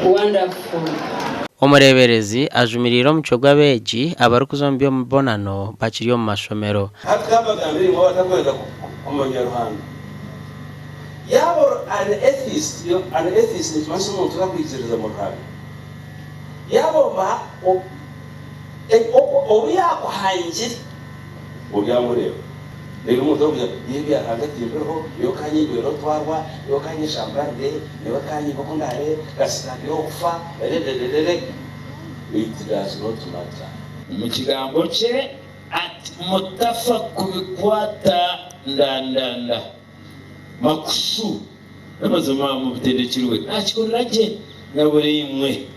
Wonderful. Omureeberezi ajumiriire omucwe gw'abeegi abarikuza omu by'omubonano bakiri omu mashomero. Hati ka mbagambire imwe abatakwenda kumanya Ruhanga. Yaaba ori an atheist, an atheist nikimanyisa omuntu otakwikiririza mu Ruhanga. Yaaba oba obu yaakuhangire oryamureeba. Reero omuntu arikugira ngu nyowe ebya Ruhanga timbiriho, nyowe ka nyinywere otwarwa, nyowe ka nyeshambarire, nyowe ka nyine oku ndaabe, kasita ndi ow'okufa, rerererere, it does not matter. Omu kigambo kye ati, Mutafa kubikwata ndandanda, makushu. N'amazima mubitendekirwe, naakihurira gye na buri imwe,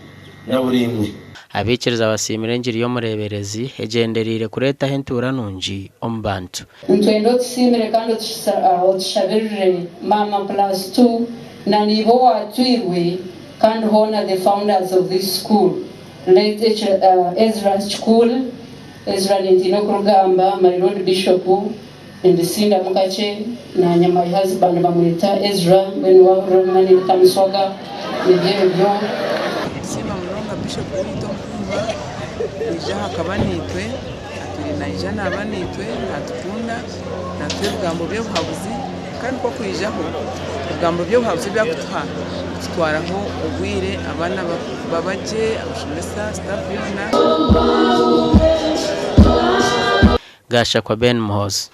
na buri imwe. Abaikiriza basiimire engiri y'omureeberezi egyendereire kureetaho entuura nungi omu bantu. Nitwenda otusiimire kandi otushabirire maama plus tu na niiba owatwirwe kandi hoona the founders of this school late Ezra Kikuuli Ezra nintiina okurugamba my lord bishop Nindisindamu kakye nanye my husband bamweta Ezra mbwenu wahurira obumwe ninditamuswaga nibyo ebyo. Nitusiima munonga Bishop waitu omukundwa kwija aha akaba naitwe, atwire naija naaba naitwe, natukunda, natuha ebigambo by'obuhabuzi kandi ku okwijaho ebigambo by'obuhabuzi ebi arikutuha bitutwaraho obwire abaana baba gye, abashomesa, staff yoona. Gashakwa Ben Muhoozi.